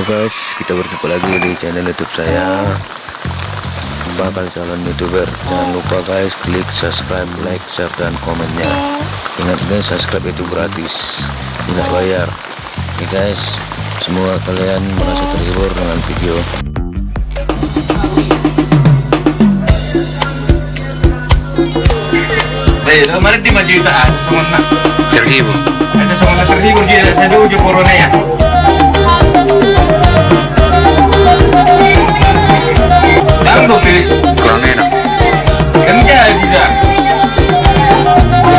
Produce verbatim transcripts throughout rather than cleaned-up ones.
Guys, kita berjumpa lagi di channel YouTube saya, Bakal Calon YouTuber. Jangan lupa guys, klik subscribe, like, share, dan komennya. Ingat guys, subscribe itu gratis, tidak bayar. Oke guys, semoga kalian merasa terhibur dengan video. Baik, kemarin di Majuita ada songon na terhibur. Ada songon na terhibur dia, saya dulu je corona ya. Dang dong, Beli. Kurang enak. Kan jadi dah.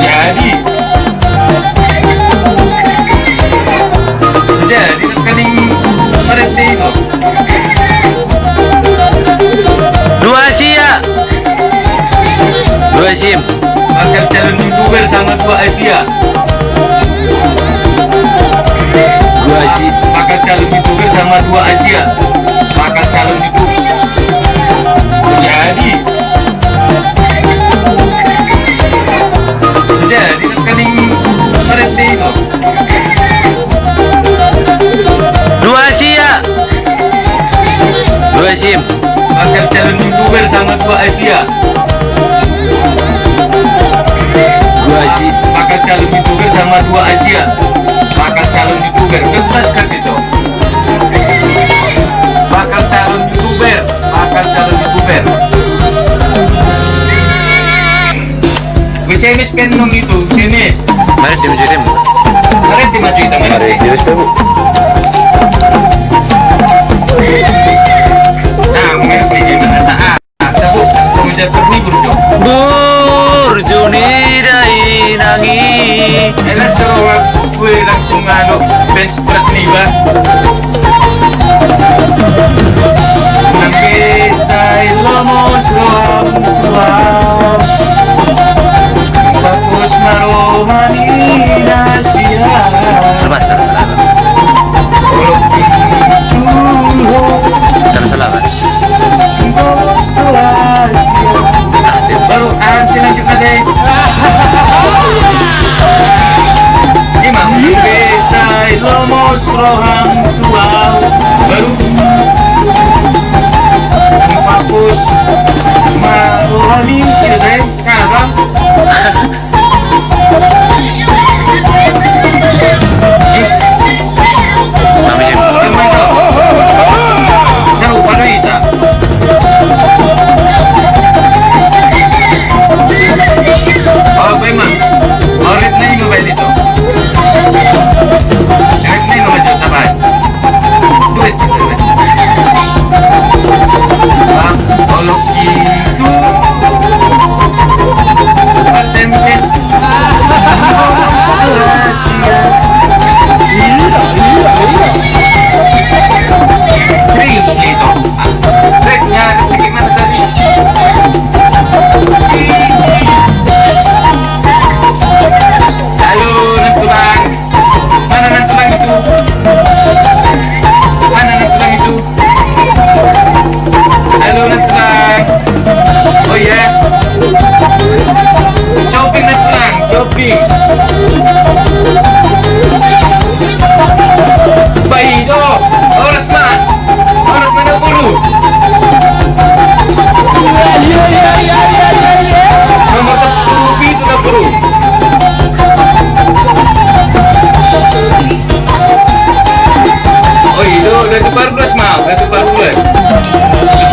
Jadi. Jadi, kan ini parete itu. Dua Asia. Dua sim. Bakal calon YouTuber sama dua Asia. Dua Asia. Bakal calon YouTuber sama dua Asia. Bakal calon YouTuber. Jadi. Jadi, kan ini parete itu. Dua Asia. Dua sim. Bakal calon YouTuber sama dua Asia. Dua Asia. Bakal calon YouTuber sama dua Asia. Bakal calon YouTuber. Kan pas kan itu. Bakal calon YouTuber. Bakal calon YouTuber. Gue S M S kan nung itu, S M S. Mari tim jadi. Mari tim maju kita, mari. Mari, jadi, Bu. Nah, mungkin begini, nah, nah, nah, Bu, kamu jadi terhibur, Jo. Burju ni dainang i. Enak, seru, gue langsung anu, fans berat nih, Bang. Nang pe sai lomos roham tu ahu, bagus ma roha ni na sian. Sabar, sabar, sabar. Sabar, sabar. Lomos roha ni na sian. Baru ansi lanjut nanti. Ima, nang pe sai lomos roham tu ahu. Baru. Bagus ma roha ni, gitu, Bang. Nah, Bang. Kami yang. Yang mana? Jauh pada kita. Oh, memang. Oh, rit na ima baen itu. Rit na ima baen itu, sabar. Duit, duit. Bang, olok itu. Paten, paten. Serius nih, Tom. Breaknya sedikit mana tadi? Halo, Nantulang. Mana Nantulang itu? Mana Nantulang itu? Halo, Nantulang. Oh iya. Shopping, Nantulang. Shopping. Baik, oh. Horas ma. Horas ma, Nabulu. Iya, iya, iya. Nomor sepuluh itu, Nabulu. Oh, itu, udah tuh baru belas, Ma. Udah tuh baru belas.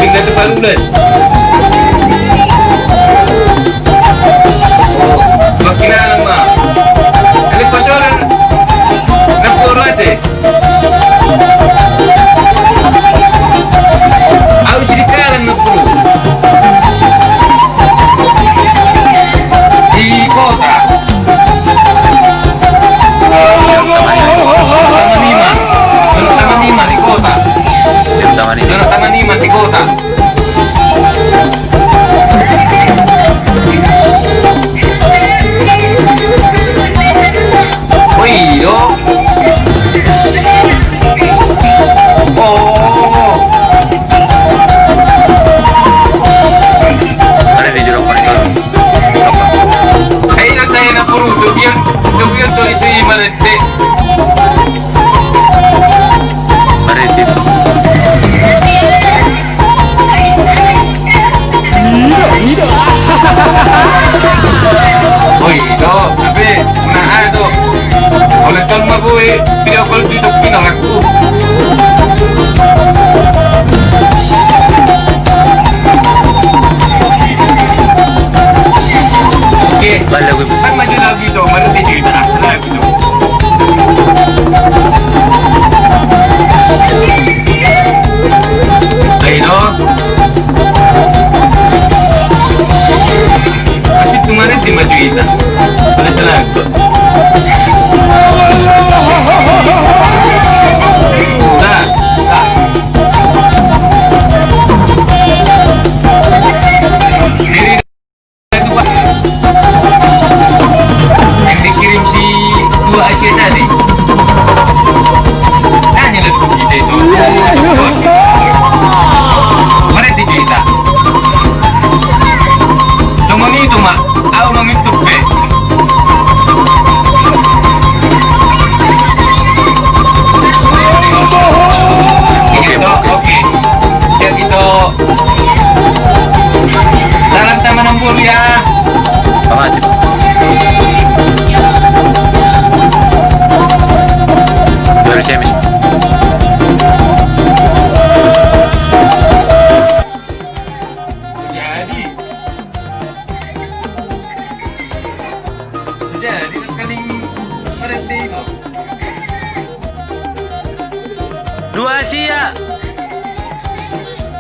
Udah tuh baru belas. Oh, makin lama. Ada pasoran. Nak keluar aja. Au si di kalan na pulu. Di kota. Taman Ima. Taman Ima di kota. Taman Ima. Taman Ima di kota.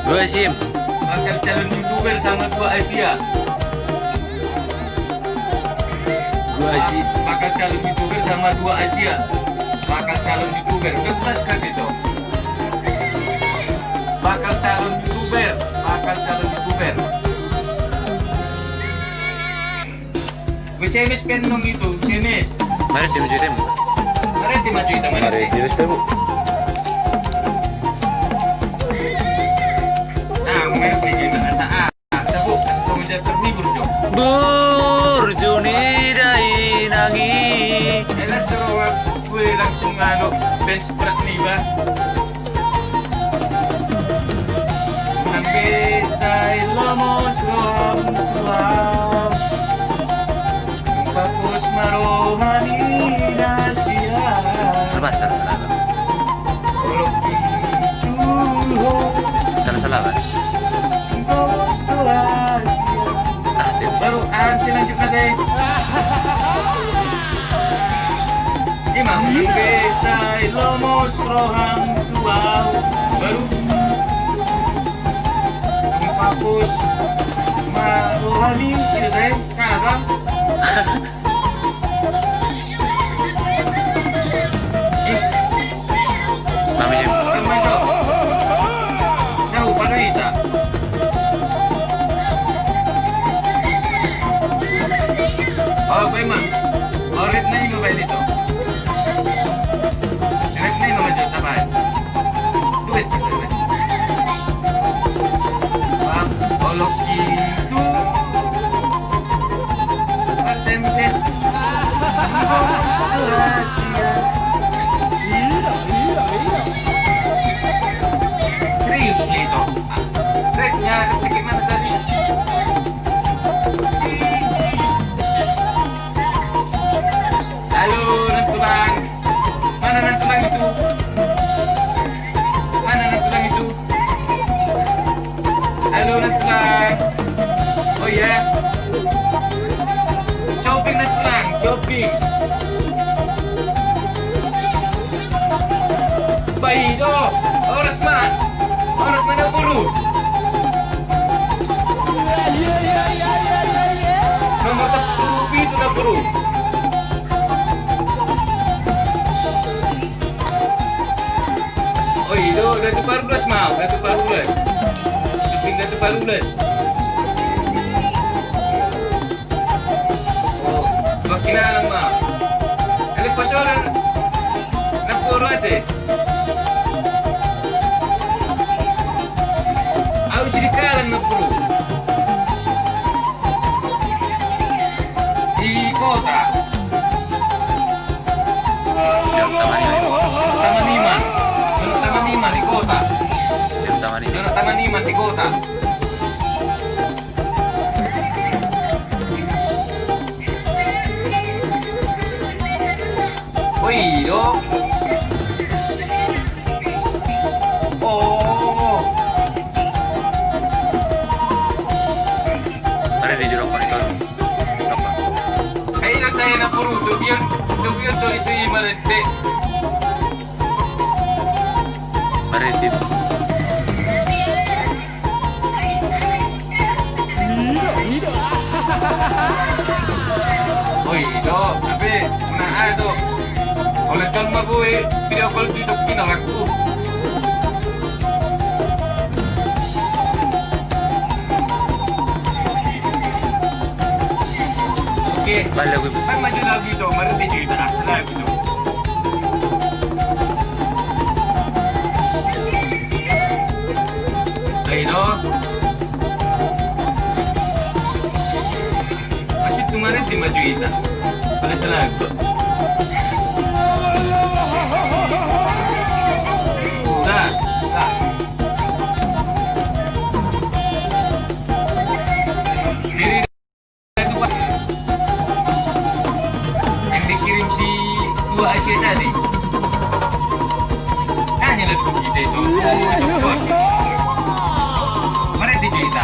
Dua sim. Bakal calon YouTuber sama dua Asia. Dua Asia. Bakal calon YouTuber sama dua Asia. Bakal calon YouTuber. Udah jelas kan itu? Bakal calon YouTuber. Bakal calon YouTuber. Gue S M S pe nong itu, S M S. Mari, dia maju, dia maju. Mari, dia maju, dia maju. Mari, dia maju. Nah, gue ngerti gimana saat. Tepuk, kamu jadi terhibur, Jo. Burju ni dainang i. Elas seru, gue langsung anu, fans berat nih, Bang. Nang pe sai lomos roham tu ahu, tung pos ma roha ni na sian. Salah, salah, salah. Olok i tu ho. Salah, salah, Bang. Tung pos tu ahu sian. Ah, tim. Baru, ah, silang kita deh. Ima, nang pe sai lomos roham tu ahu, baru tung pos ma roha ni, tidak, saya, kagak. Ih. Kami, Jim. Kan main, Cok. Tahu, pada kita. Oh, memang. Oh, red na ima baen itu. Red na ima maju, tabaen. Duit, duit. Bang, olok i tu. Atem, set. Serius nih itu. Rednya sedikit mana tadi? Halo, Nantulang. Mana Nantulang itu? Mana Nantulang itu? Halo, Nantulang. Oh iya. Shopping, Nantulang, shopping. Bah, i do. Horas ma. Horas ma, naboru. Nomor sampulu pitu, naboru. Oh, i do, Datu Parulas ma, Datu Parulas. Shopping Datu Parulas. Oh, bangkinalan ma. Ele pasoran. Naboru ate. Au sidikalan naboru. Di kota. Jam tama lima. Tama lima. Jam tama lima di kota. Jam tama lima. Jam tama lima di kota. Oi, do. Oh. Ada di jurang paling. Ai, na tahe naboru, tu biar, tu biar tu itu i malette. Maritim. Oi, do, tapi na ai do. Oleh kan ma bue video call tu itu kina laku. Oke. Balik lagi. Kan maju lagi do, mari di cerita ah, lagi do. Ayo do. Masih tu mari di maju kita. Balik lagi. Dah, dah. Diri. Yang dikirim si dua Asia tadi. Hanya lihat kita itu. Mana di cerita?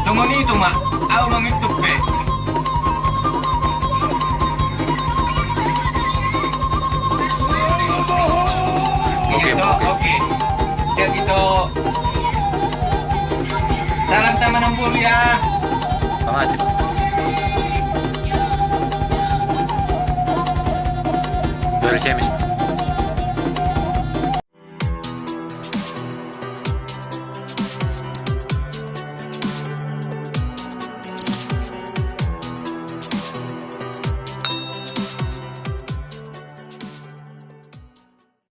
Cuma ni itu, Mak. Aku mau ngitung, Pe. Oke, oke. Oke. Siap, Salam sama Namburi ya. Sama aja. Dua ribu sembilan belas.